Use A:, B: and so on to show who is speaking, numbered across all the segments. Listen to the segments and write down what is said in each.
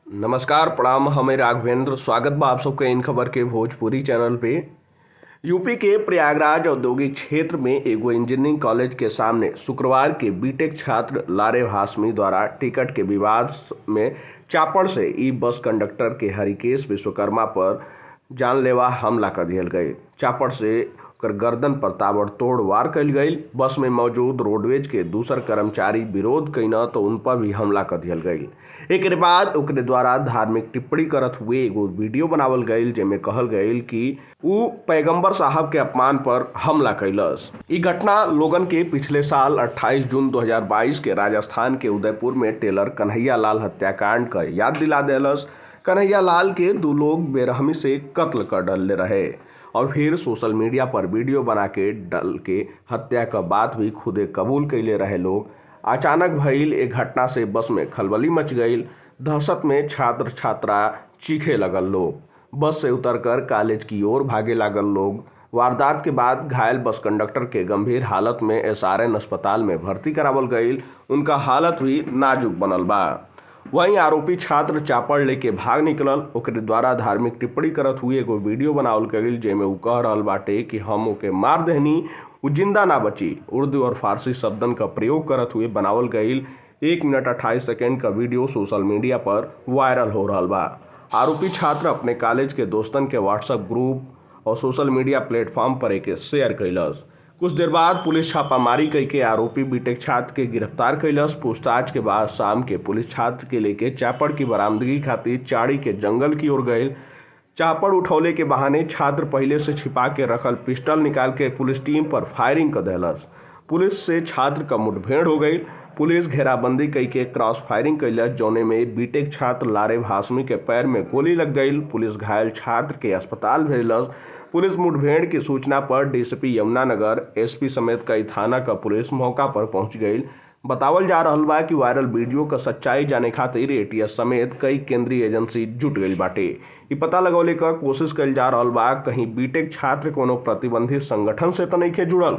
A: नमस्कार, प्रणाम। हमें राघवेंद्र, स्वागत बा आप सबके इन खबर के भोजपुरी चैनल पे। यूपी के प्रयागराज औद्योगिक क्षेत्र में एगो इंजीनियरिंग कॉलेज के सामने शुक्रवार के बीटेक छात्र लारेब हाशमी द्वारा टिकट के विवाद में चापड़ से ई बस कंडक्टर के हरिकेश विश्वकर्मा पर जानलेवा हमला कर दिया गई। चापड़ से ओकर गर्दन पर ताबड़तोड़ वार कल गई। बस में मौजूद रोडवेज के दूसर कर्मचारी विरोध कईन तो उन पर भी हमला कर दिया गई। एक बाद ओकरे द्वारा धार्मिक टिप्पणी करत हुए एगो वीडियो बनावल गई, जेमे कहल गई कि उ पैगंबर साहब के अपमान पर हमला कैलस। ई घटना लोगन के पिछले साल 28 जून 2022 के राजस्थान के उदयपुर में टेलर कन्हैया लाल हत्याकांड का याद दिला देलस। कन्हैया लाल के दो लोग बेरहमी से कत्ल कर डलले रहे और फिर सोशल मीडिया पर वीडियो बना के डल के हत्या का बात भी खुदे कबूल कैले रहे लोग। अचानक भइल एक घटना से बस में खलबली मच गई। दहशत में छात्र छात्रा चीखे लगल लोग, बस से उतरकर कॉलेज की ओर भागे लागल लोग। वारदात के बाद घायल बस कंडक्टर के गंभीर हालत में एसआरएन अस्पताल में भर्ती करावल गई। उनका हालत भी नाजुक बनल बा। वहीं आरोपी छात्र चापड़ लेके भाग निकलल। ओकरे द्वारा धार्मिक टिप्पणी करत हुए एगो वीडियो बनावल गई, जेमे उ कह रहल बाटे कि हम ओके मार देहनी, उ जिंदा ना बची। उर्दू और फारसी शब्दन का प्रयोग करत हुए बनावल गई 1 मिनट 28 सेकेंड का वीडियो सोशल मीडिया पर वायरल हो रहा बा। आरोपी छात्र अपने कॉलेज के दोस्तन के व्हाट्सएप ग्रुप और सोशल मीडिया प्लेटफॉर्म पर एक शेयर कैलस। कुछ देर बाद पुलिस छापामारी कई के आरोपी बीटेक छात्र के गिरफ्तार कैलस। पूछताछ के बाद शाम के पुलिस छात्र के लेके चापड़ की बरामदगी खातिर चाड़ी के जंगल की ओर गए। चापड़ उठौले के बहाने छात्र पहले से छिपा के रखल पिस्टल निकाल के पुलिस टीम पर फायरिंग कर देलस। पुलिस से छात्र का मुठभेड़ हो गई। पुलिस घेराबंदी कई के क्रॉस फायरिंग कैलस, जौने में बीटेक छात्र लारेब हाशमी के पैर में गोली लग गई। पुलिस घायल छात्र के अस्पताल भेजलस। पुलिस मुठभेड़ की सूचना पर डीसीपी यमुनानगर, एसपी समेत कई थाना का पुलिस मौका पर पहुंच गई। बतावल जा रहा बा कि वायरल वीडियो का सच्चाई जाने खातिर एटीएस समेत कई केंद्रीय एजेंसी जुट गई बाटे। ई पता लगौले का कोशिश कल जा रहा बा कहीं बीटेक छात्र कोनो प्रतिबंधित संगठन से तो नहीं जुड़ल।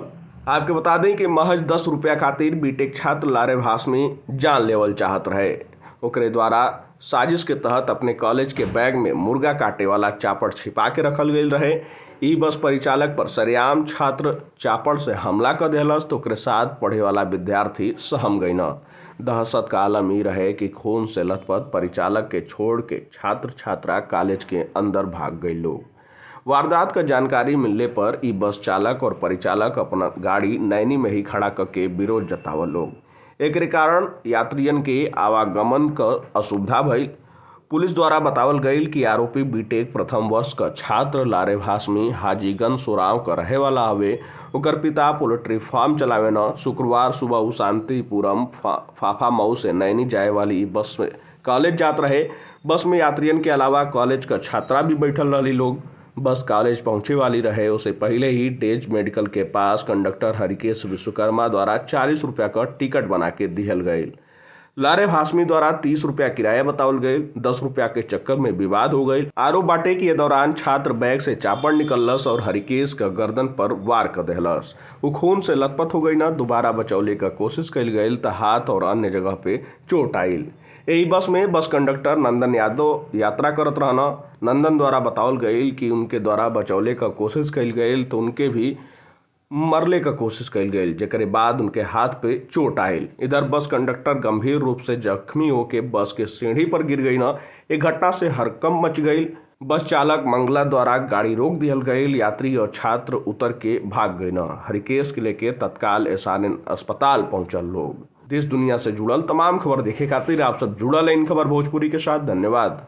A: आपके बता दें कि महज 10 रुपया खातिर बीटेक छात्र लारेब हाशमी जान लेवल चाहत रहे। ओकरे द्वारा साजिश के तहत अपने कॉलेज के बैग में मुर्गा काटे वाला चापड़ छिपा के रखल गई रहे। ई बस परिचालक पर सरेआम छात्र चापड़ से हमला कर देहलस तो ओकरे साथ पढ़े वाला विद्यार्थी सहम गई न। दहशत का आलम ई रहे कि खून से लथपथ परिचालक के छोड़ के छात्र छात्रा कॉलेज के अंदर भाग गई लोग। वारदात का जानकारी मिलने पर ई बस चालक और परिचालक अपना गाड़ी नैनी में ही खड़ा करके विरोध जतावल लोग। एक कारण यात्रियन के आवागमन का असुविधा भइल। पुलिस द्वारा बतावल गई कि आरोपी बीटेक प्रथम वर्ष का छात्र लारेब हाशमी हाजीगंज सोराव का रहे वाला हवे। ओकर पिता पोल्ट्री फार्म चलावे न। शुक्रवार सुबह उ शांतिपुरम फाफा मऊ से नैनी जाए वाली बस में कॉलेज जात रहे। बस में यात्रियन के अलावा कॉलेज का छात्रा भी बैठल रही लोग। बस कॉलेज पहुंचे वाली रहे उसे पहले ही डेज मेडिकल के पास कंडक्टर हरिकेश विश्वकर्मा द्वारा 40 रुपया का टिकट बना के दिहल गई। लारेब हाशमी द्वारा 30 रुपया किराया बतावल गई। 10 रुपया के चक्कर में विवाद हो गई। आरोप बाटे कि ये दौरान छात्र बैग से चापड़ निकलस और हरिकेश का गर्दन पर वार कर देहलस। वो खून से लथपथ हो गई न। दोबारा बचौले का कोशिश कल गई तो हाथ और अन्य जगह पे चोट आयल। यही बस में बस कंडक्टर नंदन यादव यात्रा करत रहना। नंदन द्वारा बतावल गई कि उनके द्वारा बचौले का कोशिश कल गई तो उनके भी मरले का कोशिश कल गई, जेकरे बाद उनके हाथ पे चोट आयल। इधर बस कंडक्टर गंभीर रूप से जख्मी होके बस के सीढ़ी पर गिर गई न। एक घटना से हड़कंप मच गई। बस चालक मंगला द्वारा गाड़ी रोक दिहल गई। यात्री और छात्र उतर के भाग गए न। हरिकेश के लेके तत्काल एसआरएन अस्पताल पहुंचल लोग। देश दुनिया से जुड़ल तमाम खबर देखे खातिर आप सब जुड़ल इन खबर भोजपुरी के साथ। धन्यवाद।